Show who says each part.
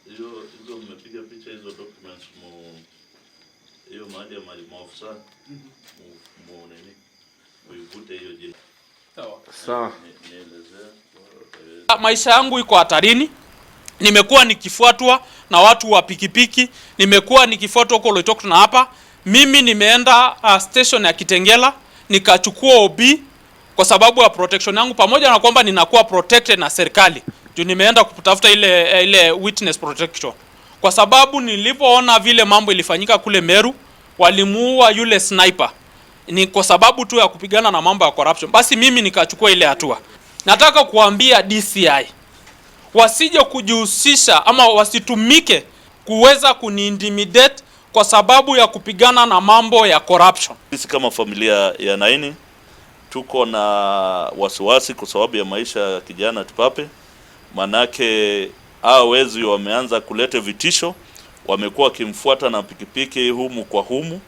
Speaker 1: Hiyo hizo mmepiga picha hizo documents mu hiyo mahali ya maofisa mu nini, muivute hiyo jina.
Speaker 2: Sawa.
Speaker 1: Nielezea.
Speaker 3: Maisha yangu iko hatarini. Nimekuwa nikifuatwa na watu wa pikipiki, nimekuwa nikifuatwa huko Loitoktok na hapa. Mimi nimeenda station ya Kitengela nikachukua OB kwa sababu ya protection yangu, pamoja na kwamba ninakuwa protected na serikali juu nimeenda kutafuta ile witness protection, kwa sababu nilipoona vile mambo ilifanyika kule Meru, walimuua yule sniper ni kwa sababu tu ya kupigana na mambo ya corruption. Basi mimi nikachukua ile hatua. Nataka kuambia DCI wasije kujihusisha ama wasitumike kuweza kuniintimidate kwa sababu ya kupigana na mambo ya corruption.
Speaker 1: Sisi kama familia ya Naini tuko na wasiwasi kwa sababu ya maisha ya kijana Tupape, manake hao wezi wameanza kuleta vitisho, wamekuwa wakimfuata na pikipiki humu kwa humu.